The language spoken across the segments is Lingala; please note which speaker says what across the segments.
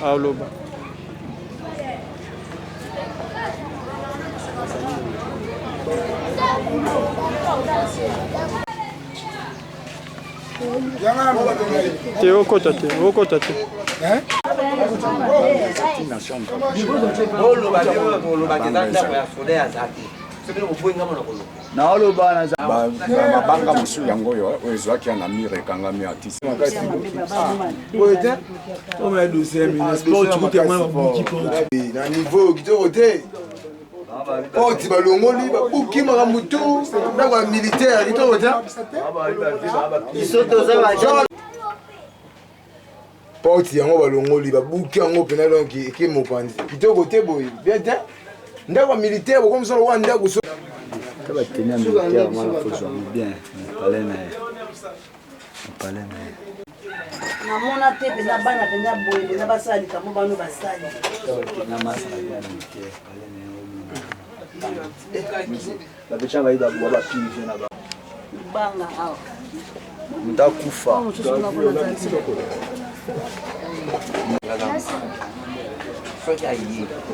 Speaker 1: Aloba. Te okota te, okota te.
Speaker 2: Naoloba naza mabanga mosusu yango oyo oyo ezwaki ya na mire ekangami atisi
Speaker 3: na niveau kitoko te porte balongoli babuki makambo tu ndako ya militaire kitoko te. Porte yango balongoli babuki yango mpena, donc eke mopanzi kitoko te boye, bien te. Ndako ya militaire bokomisa lokola ndako so.
Speaker 2: Bateni ya militaire wana fozwa bien palais na ye, palais na ye.
Speaker 4: Namona te mpenza bana mpenza boye mpenza basala likambo bano basali.
Speaker 2: Na masa na bien militaire palais na ye, bapecha bayi babwa bapive na bango.
Speaker 4: Libanga awa.
Speaker 2: Moto akufa.
Speaker 5: Soki aye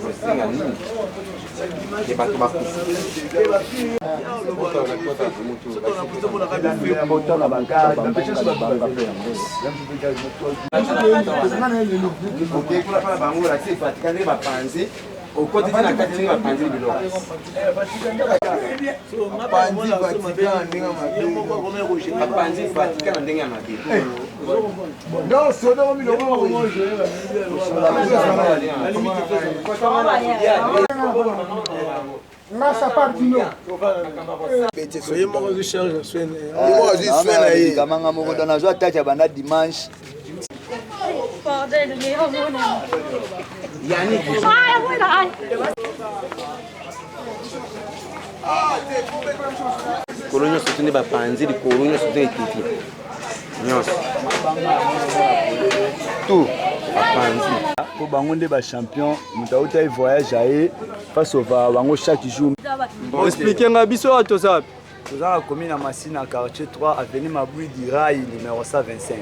Speaker 5: kosenga nini ke bato bakufa. Okei kuna mpona bango lakisi Vatican ndenge bapanzi, okoti ti na kati ndenge bapanzi biloko. Bapanzi Vatican na ndenge ya mabe.
Speaker 3: Non, soda milongo.
Speaker 1: Ye moko azwi charge ya soin na ye.
Speaker 3: Ye moko azwi soin na ye.
Speaker 2: Kamanga moko don azwa tati ya banda dimanche.
Speaker 5: Likolo nyonso te nde bapanzi, likolo nyonso te ekiti nyonso tout bapanzi.
Speaker 2: Po bango nde bachampion, moto autaki voyage aye face ova bango chaque jour.
Speaker 1: Explique nga biso awa toza wapi?
Speaker 2: Toza na commune ya Masina, quartier 3, avenue Mabwidi Rai numéro 125.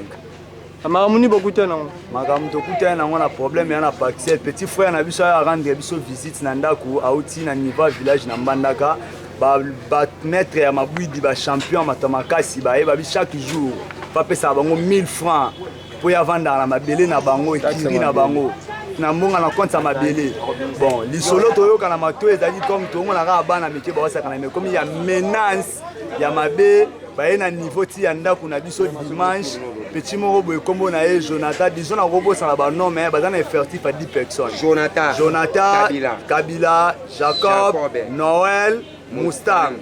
Speaker 1: Makambo nini bokutana nango?
Speaker 2: Makambo tokutani nango na problème ya na parcelle. Petit frère na biso aya rendre biso visite na ndako, auti na niveau ya village na Mbandaka. Bamaître ya Mabwidi, bachampion ya mato makasi, bayeba bi chaque jour bapesaka bango 1000 francs mpo ya vandaka na mabele na bango, ekiri na bango na mbonga na compte ya mabele. Bon, lisolo toyoka na matoi ezalaki comme tomona kaka bana mike bawasaka na mekomi ya menace ya mabe. Baye na niveau ti ya ndako na biso dimanche, petit moko boye kombo na ye Jonathan, disons nakobosana banom, mais baza na effectif ya 10 personnes.
Speaker 5: Jonathan,
Speaker 2: Jonathan
Speaker 5: Kabila,
Speaker 2: Kabila Jacob,
Speaker 5: Jacob,
Speaker 2: Noël Mustang.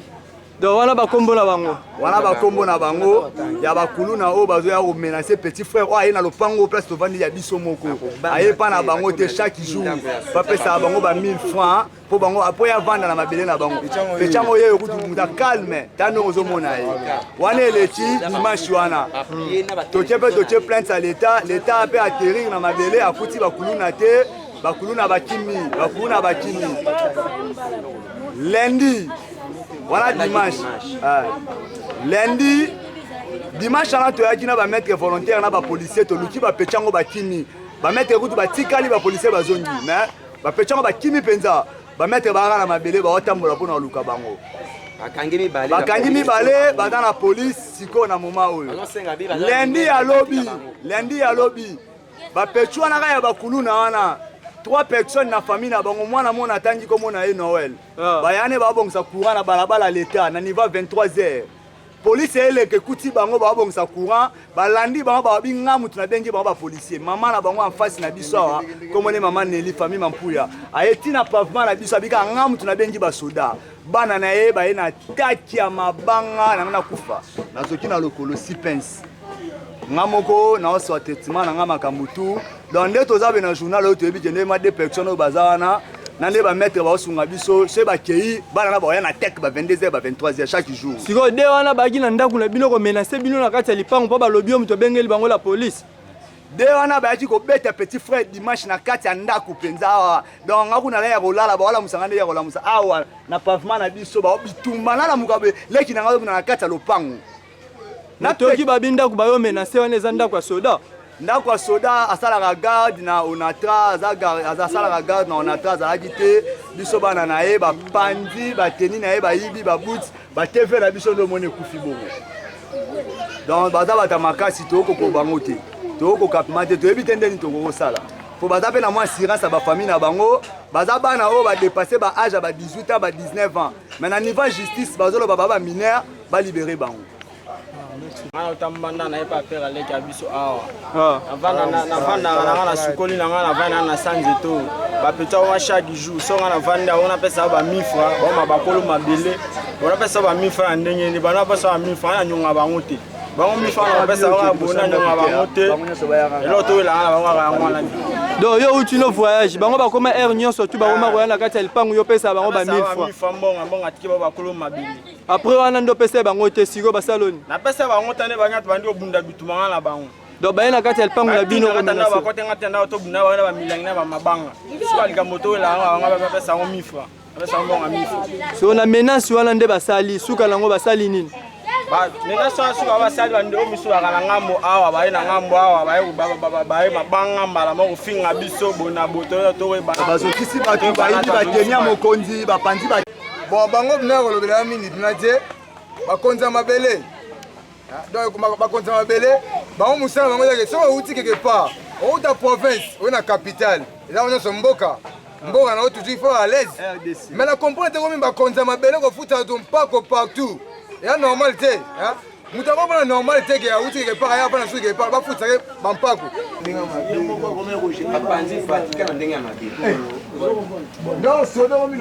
Speaker 1: Donc wana bakombo na bango.
Speaker 2: Wana bakombo na bango ya bakuluna oyo bazoya komenace petit frère oyo aye na lopango place tovandi ya biso moko, aye mpa na bango te. Chaque jour bapesaka bango ba 1000 francs mpo bango mpo ya vanda na mabele na bango. Pechango ye kutu muta calme ta ndenge ozomona ye wana. Eleki dimanche wana, totie mpe totie plainte ya leta. Leta mpe atterrir na mabele, akuti bakuluna te, bakuluna bakimi, bakuluna bakimi. Lundi wana, dimanche, lundi, dimanche wana toyaki na bamaître volontaire na bapolicier, toluki bapechango bakimi. Bamaître kutu batikali, bapolicier bazongi, mais bapechango bakimi mpenza. Bamaître bayaka na mabele, baotambola mpona koluka bango.
Speaker 5: Bakangi mibale.
Speaker 2: Bakangi mibale, baza na police sikoyo na moma oyo. Lundi ya lobi, lundi ya lobi, bapechu wana kaka ya bakuluna wana, trois personnes na famille na bango, mwana mona atangi komona ye Noël, bayane babongisa courant na balabala leta na niveau 23 heures. Polise eleka ekuti bango babongisa courant, balandi bango, babi nga mutu nabengi bango bapolisier. Mama na bango en face na biso awa, komone mama Neli, famille Mampuya, aye ti na pavement na biso, abika nga mutu nabengi basoda. Bana na ye baye na taki ya mabanga na nga, nakufa, nazoki na lokolo sipens nga moko naoswa traitement na nga makambo tu. Donc nde toza be na journal oyo, toyebi ke nde ma deux personnes oyo baza wana na nde bamaître baosunga biso. Soki bakei, bana na baoya na tek ba 22 heures, ba 23 heures chaque jour.
Speaker 1: Sikoyo de wana bayaki na ndako na bino komenace bino na kati ya lipango mpo balobi yo moto abengeli bango la police.
Speaker 2: De wana bayaki kobeta petit frère dimanche na kati ya ndako mpenza awa. Donc nga kuna ya kolala, baolamusanga nde ya kolamusa awa na pavement na biso, baobitumba nalamuka boye, leki na nga na kati ya lopango.
Speaker 1: Natoki babi ndako bayo menace wana eza ndako ya soda.
Speaker 2: Ndako ya soda asalaka garde na Onatra, asalaka garde na Onatra, azalaki te. Biso bana na ye bapandi bateni na ye, bayibi babuti batv na biso, nde omoni ekufi bongo. Donc baza bato ya makasi, tokokoka bango te, tokokoka pema te, toyebi te ndeni tokokosala, po baza mpe na mwa assurance ya bafamille na bango. Baza bana oyo badépassé ba âge ya ba 18 ans, ba 19 ans, mais na niveau ya justice bazoloba ba bamineur, balibérer bango.
Speaker 5: Nga otambanda na ye pa pere aleki ya biso awa. Navandaka na nga, na sukoli na nga, navandi na sa nzete. Bapeti yango chaque jour. So nga navandi yango, napesa ba mifra baoma bakolo mabele, bonapesa bamifra na ndenge nini? Banapesa bamifra na nyonga bango te. Bango mifra na bapesa bango bona nyonga bango te. Eloko toyelanga na bango kaka yango wana.
Speaker 1: Donc yo uti no voyage, bango bakoma heure nyonso tu bakoma koya na kati ya lipangu, yo opesa bango ba 1000 francs?
Speaker 5: Mifra, mbongo, mbongo atiki bao bakolo mabele.
Speaker 1: Après wana nde opesa bango te, sikoyo basaloni?
Speaker 5: Napesa bango ta nde bango bandi kobunda bitumanga na bango.
Speaker 1: Donc baye na kati ya lipangu na bino?
Speaker 5: Bakote nga te, ndako tobunda bango na bamilangi na bamabanga. Sikoyo likambo toyelanga bango, bapesa yango mifra, bapesa yango mbongo ya mifra.
Speaker 1: So na menace wana nde basali, suka nango basali nini?
Speaker 5: Menace wana, suka basali, bandeko misu baka na ngambo awa, baye na ngambo awa, baye mabanga mbala moko kofinga biso bona boto toyebana.
Speaker 2: Bazokisi bato, bayibi bateni ya mokonzi, bapanzi.
Speaker 3: Bon, bango mpena kolobela mingi mpena te. Bakonzi ya mabele, donc bakonzi ya mabele, bango mosala bango ezake soki outi quelque part, outa province, oyo na capitale, eza nyonso mboka, mboka na yo, toujours il faut à l'aise. Mais na comprendre te komi bakonzi ya mabele kofuta bato mpako partout, eya normal te. Moto akopona normal te ke auti quelque part, aya mpona soki quelque part bafutisake bampako.
Speaker 5: Bapanzi Vatican na ndenge ya mabe.
Speaker 3: Donc soda komi.